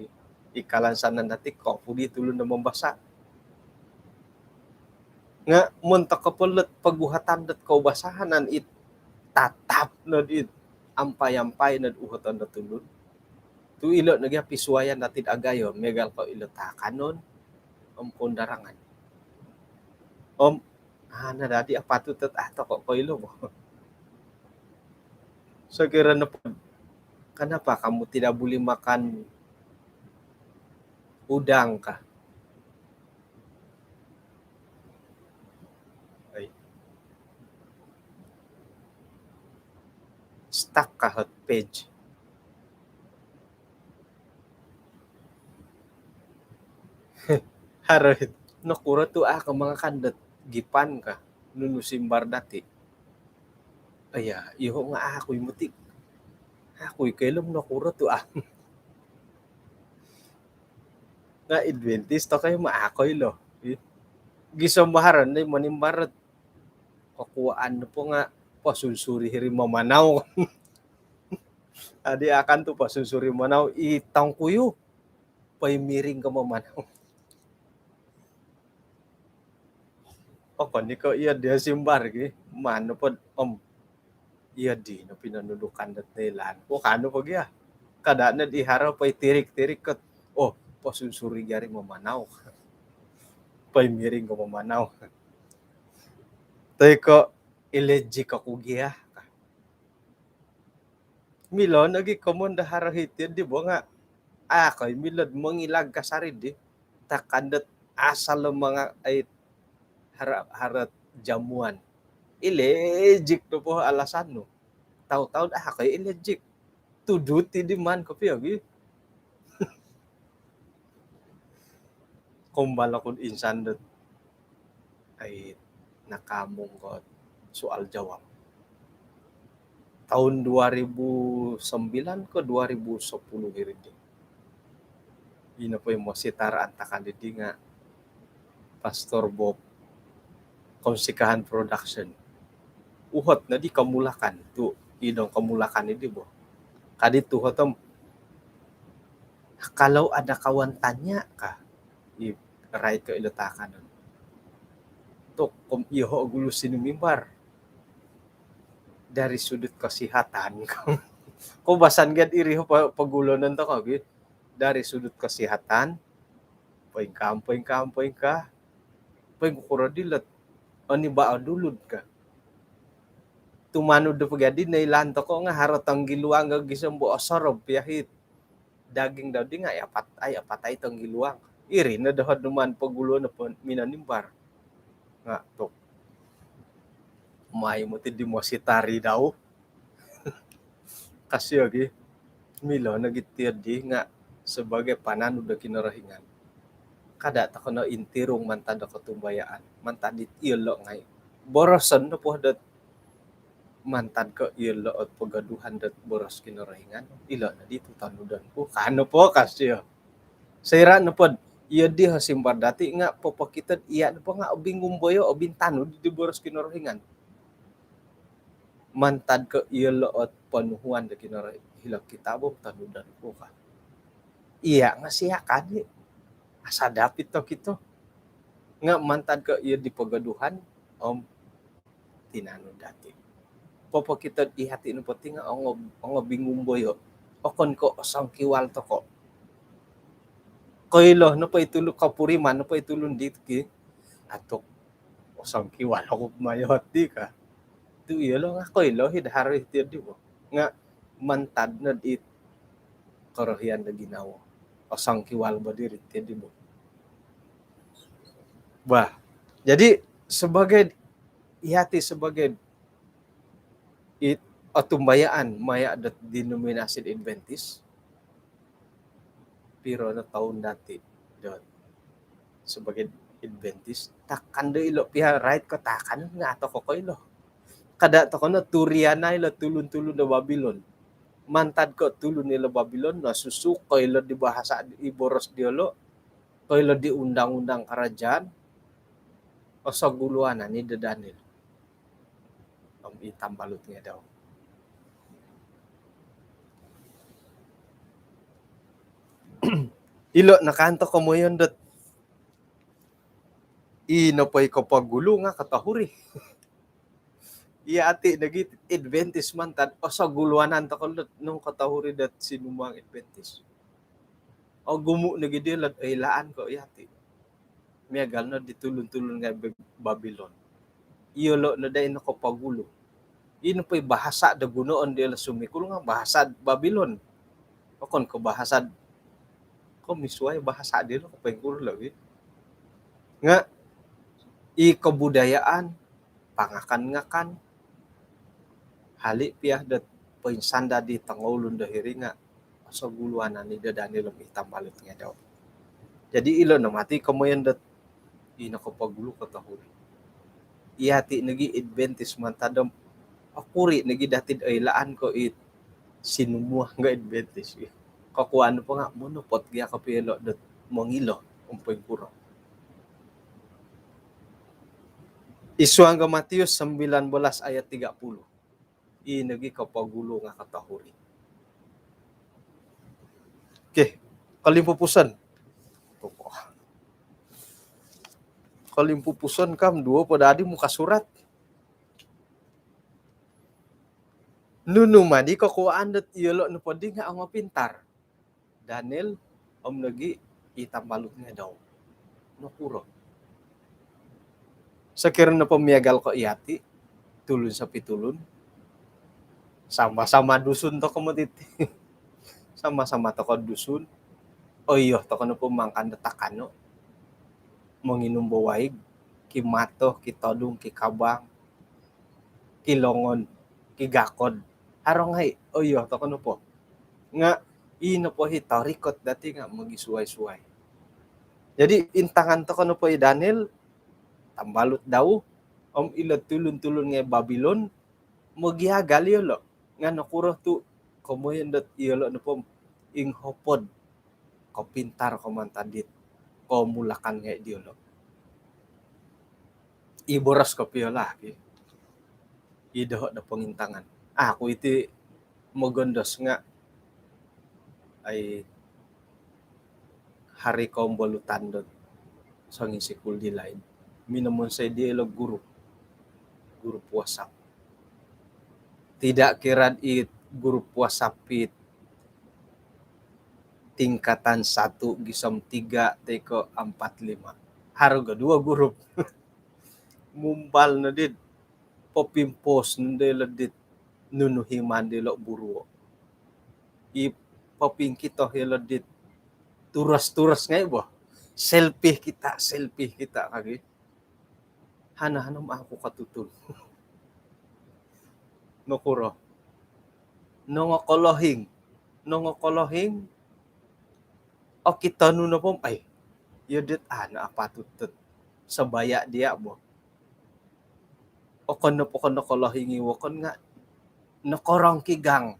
I kalansanan dati' kopuod i' tulun do mambasa'. Nga' montok ko po lot poguhatan dot koubasanan it tatap nod it ampai-ampai nod uhoton do tulun. Tu' ilo' nogi' pisuayan dati'd agayo miagal ko' ilo' taakanon om koundarangan. Om ana dadi apatut dot a' toko' koilo bo. Sokiro nopo, kenapa kamu tidak boleh makan udang kah? Ai. Stuck ka hot page. Haro it. Nokuro tu' a' ko mangakan dot gipan ka? Nunu simbar dati'? Iya, iyoho' nga' aku i' moti'. Aku i' koilo nokuro tu' a'. Nga' Adventist toko' i' ma' a' koilo. Gisom baharon dai manimbar dot kokuaan nopo nga' posunsuri hiri mamanau. Adi akan tu' posunsuri manau i tongkuyu. Poimiring ko mamanau. Okon i' ko' iyo diya' simbar gi. Maan nopod om iyo di no pinonudukan dot noilaan. O kanu po gia. Kada' nod i haro poitirik-tirik kot. O, posunsuri gia ri mamanau. Poimiring ko mamanau. Toi ko' ilejik oku gia. Milo nogi' komon do haro hiti di bo nga' a' ko i' milo'd mongilag kasari di. Takan dot asal lo manga ai haro, haro jamuan. Ilejik do po alasan nu. Tau-tau a' ko i' ilejik. Tudu ti di maan kopio gi. Kombal oku'd insan dot ai nakaamung ko soal jawab. Taun dua ribu sembilan ko dua ribu sepuluh iri di. Ino po i' mositar antakan di nga' Pastor Bob Kounsikahan Production. Uhot nodi komulakan tu' idong komulakan idi bo. Kadi' tuhot om, kalau ada kawan tanya ka, i rait ko ilo taakanon. Tu' kom iyoho' gulu sinumimbar dari sudut kesihatan. Koubasan gad iri po, pogulonon toko' gi. Dari sudut kesihatan, poingkaa, poingkaa, poingkaa, poingkuro dilot. Oni ba o dulud ka. Tumanud do pogadi noilaan toko' nga' haro tonggiluang gisom bo osorob piya hit. Daging dau di nga' ai apat, ai apat ai tonggiluang. Iri no doho' numaan pogulo no po minonimbar. Nga' tu' mai moti di mositar i' dau. Kasio gi, milo nogi' tiyo di nga' sebagai pananud do Kinorohingan. Kada' toko' no intirung mantad do kotumbayaan, mantad dit iyolo' ngai'. Boroson nopo dot mantad ko' iyolo' ot pogoduhan dot boros Kinorohingan, ilo' nodi tu' tonudon ku, ka nopo kasio. Soira' nopod iyo di o simbar dati' nga' popokito'd iya' nopo nga' obingumboyo', obintanud di boros Kinorohingan. Mantad ko' iyolo' ot ponuhuan do Kinorohingan hilo' kitab, tonudon ku ka. Iya' nga' siakan i'. Asadap i' tokito. Nga' mantad ko' iyo di pogoduhan, om tinanud dati'. Popokito iyati' nopo ti nga' ongo, ongo bingumboyo'. Okon ko' osongkiwal toko'. Koilo nopo i tulun, kopuriman nopo i tulun dit ki, atuk, osongkiwal oku mayo ti ka. Tu' iyolo' nga' koilo hid haro iti di bo. Nga' mantad nod it korohian do ginawo. Osongkiwal bo diri ti di bo. Bah, jadi sebagai, iyati' sebagai it otumbayaan maya' dot denominasi Adventist, piro no toun dati' dot sebagai Adventist, takan do ilo pia rait ko takan nga' ato kokoilo. Kada' toko no turianai lo tulun-tulun do Babilon. Mantad ko tulun ilo Babilon, nosusu koilo di bahasa i boros diolo', koilo di undang-undang karajaan, osoguluan ani do Daniel om i tambalut ngai' dau. Ilo' nakanto komoyon dot i nopo i kopogulu nga' kotohuri. Iyati' nogi Adventist mantad, osoguluanan toko' dot nung kotohuri dot sinumuang Adventist. Ogumu' nogi dilo'd oilaan ko' iyati'. Miagal no di tulun-tulun ngai' Bab-, Babilon. Iyolo' no dai nokopogulu. I nopo i bahasa do gunoon diyolo' sumikul nga' bahasa Babilon. Okon ko' bahasa, ko' misuwai bahasa diyolo' ko' poingkuro logi. Nga' i kobudayaan, pangakan-ngakan, hali' pia dot poinsanda di tongoulun do hiri nga' osoguluanan i do Daniel om i tambalut ngai' dau. Jadi ilo no mati komoyon dot i nokopogulu kotohuri. Iyati' nogi Adventist mantad om okuri' nogi dati'd oilaan ko' i sinumuang nga' Adventist. Kokuan po nga' monopot gia kopio ilo dot mongilo om poingkuro. Id suang ko Matius sembilan belas ayat tiga puluh. I nogi kopogulu nga' kotohuri. Okey, kolimpupuson. Kolimpupuson kam duo po dadi muka surat. Nunu madi kokuaan dot iyolo' nopo di nga' ongopintar? Daniel om nogi i tambalut ngai' dau. Nokuro? Sokiro nopo miagal ko' iyati', tulun sopitulun, sama-sama Dusun toko' moti ti. Sama-sama toko' Dusun. Oiyo toko' nopo mangakan do takano', monginum bo waig, ki mato, ki todung, ki kabang, ki longon, ki gakod. Haro ngai', oiyo toko' nopo. Nga' i nopo hi torikot dati' nga' mogisuai-suai. Jadi intangan toko' nopo i Daniel, tambalut dau om ilo tulun-tulun ngai' Babilon, mogiagal iyolo'. Nga' nokuro tu' komoyon dot iyolo' nopo inghopod kopintar ko mantad dit komulakan ngai' diyolo'. I boros kopio lah ki. I doho' do pongintangan. Aku iti mogondos nga' ai hari kombolutan dot songisikul di laid. Minomonsoi diolo' grup, grup WhatsApp. Tidak kira it grup WhatsApp it tingkatan satu gisom tiga toi ko' ampat lima. Haro ga duo grup. Mumbal no dit, popimpos no dilo' dit nunu himan dilo' buruo'. I popingkito ilo' dit turos-turos ngai' bo. Selfie kita, selfie kita kagi. Hana-hana ma aku katutun. Nokuro? Nongokolohing. Nongokolohing. Okito nu nopo om, ai, iyo dit, ah, na apatut dot sabaya' diya' bo. Okon nopo ko' nokolohing i wokon nga' nokorongkigang.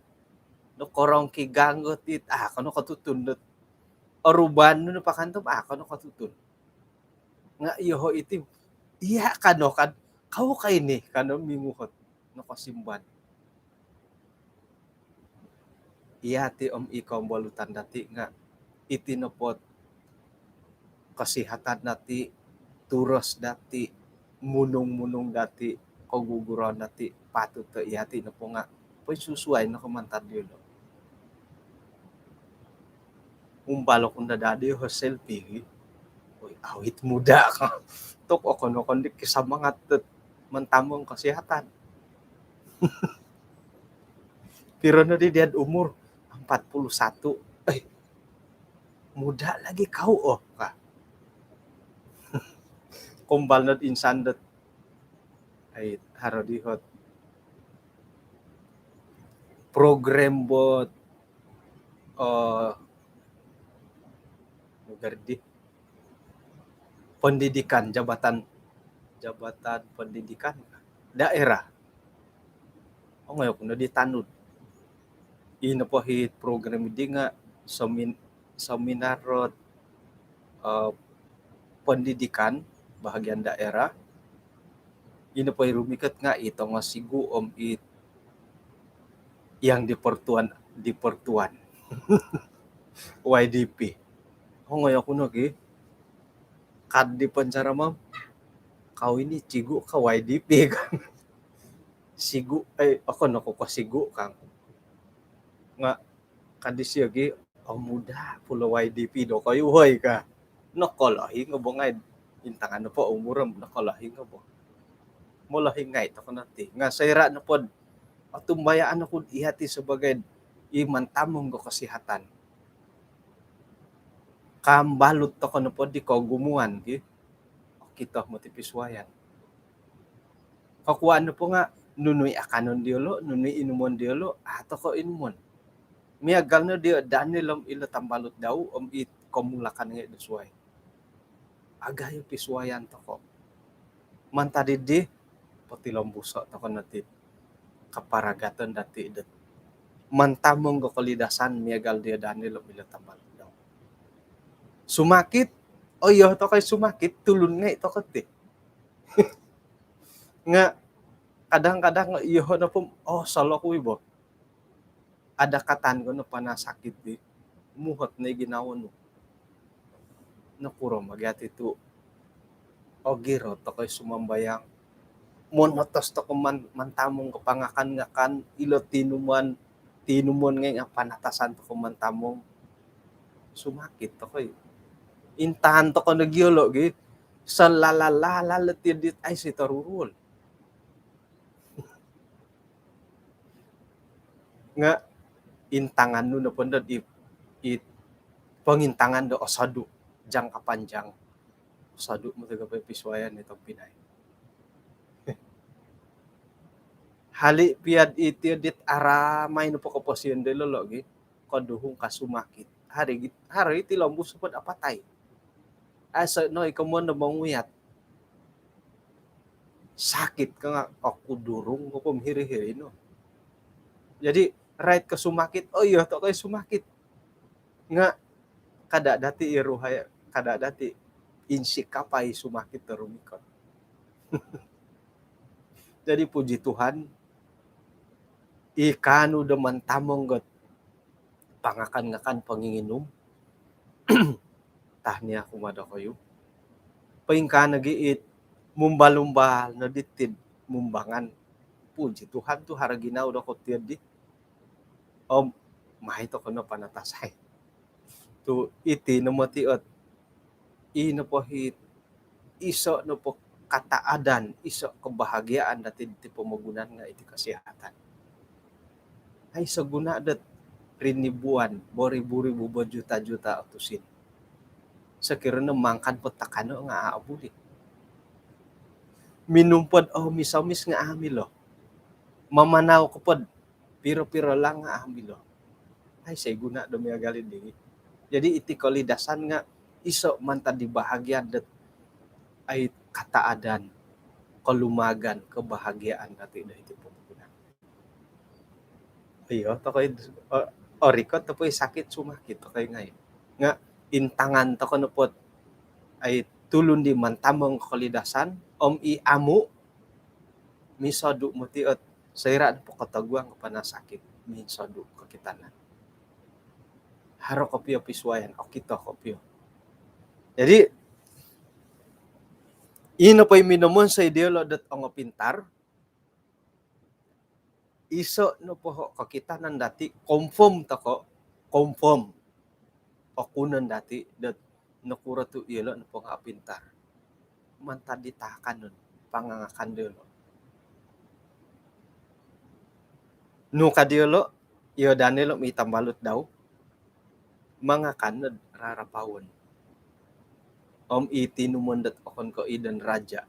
Nokorongkigang got it, ah, kono kotutun dot. Oruban nu nopo kanto, ah, kono kotutun. Nga' iyoho' iti, iya' kano kad, kau ka ini, kano minguhot. Nokosimban. Iyati' om i kombolutan dati' nga' iti nopo ot kosihatan dati', turos dati', munung-munung dati, koguguron dati, patut do iyati nopo nga poinsusuai no ko mantad diolo. Umbal oku no dadi ho selfie gi. Oi, awet muda ka. Tu okon-okon di kisamangat dot mantamong kesihatan. Piro no di dia umur? Empat puluh satu. Eh, muda lagi kau, oh, ka. Umbal no insan dot, ai, haro di hot program buat, eh, negeri di pendidikan, jabatan, jabatan pendidikan daerah. Ongoi oku no di tanud. Ino po hi program di nga semin-, seminar rot, eh, pendidikan bahagian daerah. Ino po i rumikot nga i tongo sigu om i yang dipertuan, dipertuan. Y D P. Ongoi oku no ki. Kad di penceramah, kau ini cigu ka Y D P ka. Sigu, eh, okon oku ko sigu ka. Nga, kad disio gi, oh, muda pulo Y D P dokoyu, hoi, ka. Nokolohing o bo ngai. Intangan po umur om nokolohing o bo. Molohing ngai tokou no ti. Nga soira nopo dot otumbayaan oku iyati sebagai i mantamong do kesihatan, kaambalut tokou nopo di kogumuan ki, okito moti pisuayan. Kokuaan nopo nga nunu i akanon diolo, nunu i inumon diolo, a tokou inumon. Miagal no dio Daniel om ilo tambalut dau om i komulakan ngai do suai. Agayo pisuayan tokou. Mantad di, potilombuso tokou no ti kaparagatan dati dot mantamong do kolidasan miagal dio Daniel om ilo tambalut dau. Sumakit, oh iyo tokou i sumakit, tulun ngai tokou ti. Nga kadang-kadang iyo nopo, oh, solo ku i bo. Ada katan ko no panasakit di, muhot no i ginawo nu. Nokuro ma gia ti tu, ogirot tokou i sumambayang. Monotos tokou man-, mantamong ko pangakan-ngakan, ilo tinumon, tinumon ngai nga panatasan tokou mantamong. Sumakit tokou i. Intahan tokou no giolo gi, salalal-lalal ti dit ai si toruruol. Nga intangan nu nopo ndo i, i pongintangan do osodu jangka panjang. Osodu moti gapai pisuayan i tompinai. Hali pia iti dit aramai nopo koposion do lolo gi, koduhung ka sumakit. Hari gi-, hari ti lombus po apatai. Aiso no i komoyon do monguyat. Sakit ka nga, oku durung ko pom hiri-hiri no. Jadi, rait ko sumakit, oh iyo tokou i sumakit. Nga kada dati i ruhai, kada dati insik kapai sumakit do rumikot. Jadi, puji Tuhan, i kaanu do mantamong got pangakan-ngakan, ponginginum. Tahniah kumaa dokoyu. Poingkaa nogi it mumbal-umbal no diti id mumbangan. Puji Tuhan tu haro ginawo dokoyu ti di. Om, mai tokou no panatasai. Tu iti no moti ot, i nopo hi, iso nopo kataadan, iso kebahagiaan dati diti pomogunan nga iti kesihatan. Aiso guno dot rinibuan, beribu-ribu, berjuta-juta o tusin. Sokiro no mangakan po takano nga a' buli. Minum pod omis-omis nga a' milo. Mamanau ko pod piro-piro lang nga a' milo. Aiso guno do miagal di. Jadi iti kolidasan nga iso mantad di bahagian dot ai kataadan, kolumagan, kebahagiaan dati do iti pomogunan. Iyo, tokou i, o-, orikot tokou i sakit, sumakit tokou i ngai. Nga intangan tokou nopo ot ai tulun di mantamong kolidasan, om i amu, misodu moti ot soira nopo kotoguang ko panasakit, misodu kokitanan. Haro kopio pisuayan, okito kopio. Jadi, Ino po i minomonsoi diolo dot ongopintar, iso nopo kokitanan dati, confirm toko, confirm. Okunon dati dot nokuro tu iyolo nopo nga pintar. Mantad di taakanon, pangangakan diolo. Nu ka diolo, iyo Daniel om i tambalut dau, mangakan nod rarapaon. Om i tinumon dot okon ko i don raja.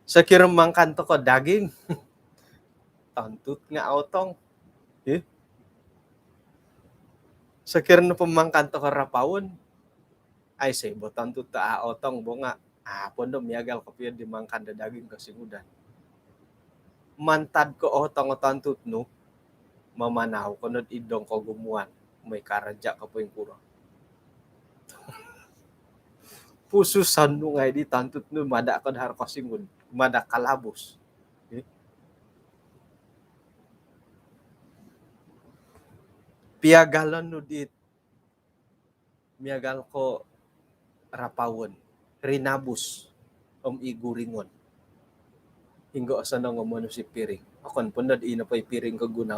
Sokiro mangakan toko daging, tontut nga otong. Eh? Sokiro nopo mangakan toko rapaon, ai, sai bo tontut to a otong bo nga, a pondo miagal kopio di mangakan do daging kosingudan. Mantad ko otong o tontut nu, mamanau ko nod id dong kogumuan, moi karaja ko poingkuro. Pususan nu ngai di tontut nu, mada ko dahar kosingud, mada kalabus. Eh? Piagalon nu di miagal ko rapaon, rinabus om i guringon. Hinggo osonong o monusi piring. Okon pondo di ino po i piring ko guna